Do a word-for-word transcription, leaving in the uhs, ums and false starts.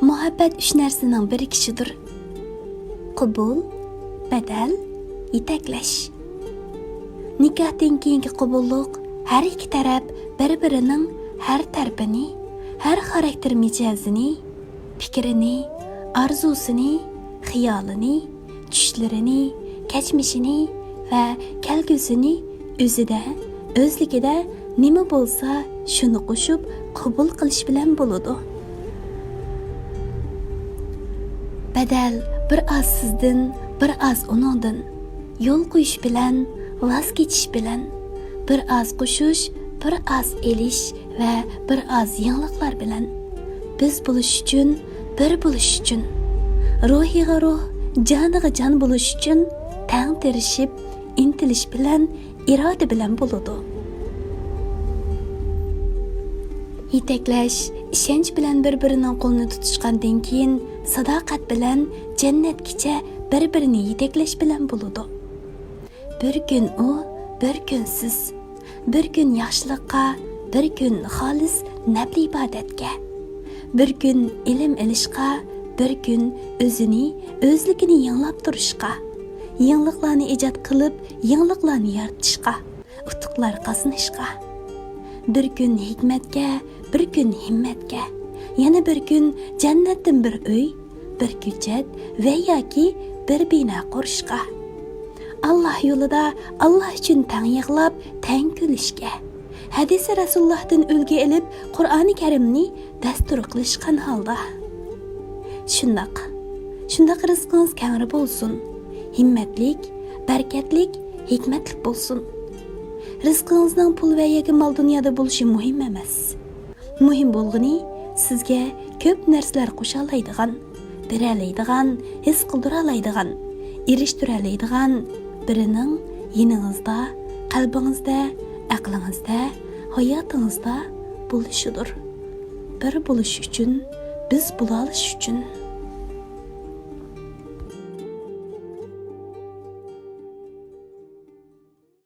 مۇھەببەت ئۈچ نەرسىنىڭ بىرىكىشىدۇر. قوبۇل، بەدەل، يېتەكلەش. نىكاھتىن كېيىنكى قوبۇللۇق ھەر ئىككى تەرەپ بىر-بىرىنىڭ ھەر تەرىپىنى، ھەر خاراكتېر مىجەزىنى، پىكرىنى، ئارزۇسىنى، خىيالىنى، چۈشلىرىنى، كەچمىشىنى ۋە كەلگۈسىنى ئۆزىدە، ئۆزلۈكىدە نېمە بولسا، شۇنى قوشۇپ قوبۇل قىلىش بىلەن بولىدۇ. بەدەل بىر ئاز سىزدىن، بىر ئاز ئۇنىڭدىن. يول قويۇش بىلەن، ۋاز كېچىش بىلەن. بىر ئاز قوشۇش، بىر ئاز ئېلىش ۋە بىر ئاز يېڭىلىقلار بىلەن. بىز بولۇش ئۈچۈن، بىر بولۇش ئۈچۈن، روھىغا روھ، جانىغا جان بولۇش ئۈچۈن تەڭ تىرىشىپ، ئىنتىلىش بىلەن، ئىرادە بىلەن بولىدۇ. يېتەكلەش، ئىشەنچ بىلەن بىر-بىرىنىڭ قولىنى تۇتۇشقاندىن كېيىن، ساداقەت بىلەن جەننەتكىچە بىر-بىرىنى يېتەكلەش بىلەن بولىدۇ. بىر كۈن ئۇ، بىر كۈن سىز. بىر كۈن ياخشىلىققا، بىر كۈن خالىس نەپلى ئىبادەتكە. بىر كۈن ئىلىم ئېلىشقا، بىر كۈن ئۆزىنى، ئۆزلۈكىنى يېڭىلاپ تۇرۇشقا. يېڭىلىقلارنى ئىجاد قىلىپ، يېڭىلىقلارنى يارىتىشقا، ئۇتۇقلار قازىنىشقا. بىر كۈن ھېكمەتكە، بىر كۈن ھىممەتكە، يەنە بىر كۈن جەننەتتىن بىر ئۆي، بىر كۆچەت ۋە ياكى بىر بىنا قۇرۇشقا. ئاللاھ يولىدا ئاللاھ ئۈچۈن تەڭ يىغلاپ، تەڭ كۈلۈشكە. ھەدىسى رەسۇلۇللاھتىن ئۈلگە ئېلىپ، قۇرئانى كەرىمنى دەستۇر قىلىشقان ھالدا. شۇنداق، شۇنداق رىزقىڭىز كەڭرى بولسۇن، ھىممەتلىك، بەرىكەتلىك، ھېكمەتلىك بولسۇن. رىزقىڭىزنىڭ پۇل ۋە ياكى مال دۇنيادا بولۇشى مۇھىم ئەمەس. مۇھىم بولغىنى، سىزگە كۆپ نەرسىلەر قوشالايدىغان، بېرەلەيدىغان، ھېس قىلدۇرالايدىغان، ئېرىشتۈرەلەيدىغان بىرىنىڭ يېنىڭىزدا، قەلبىڭىزدە، ئەقلىڭىزدە، ھاياتىڭىزدا بولۇشىدۇر. بىر بولۇش ئۈچۈن، بىز بولالىش ئۈچۈن.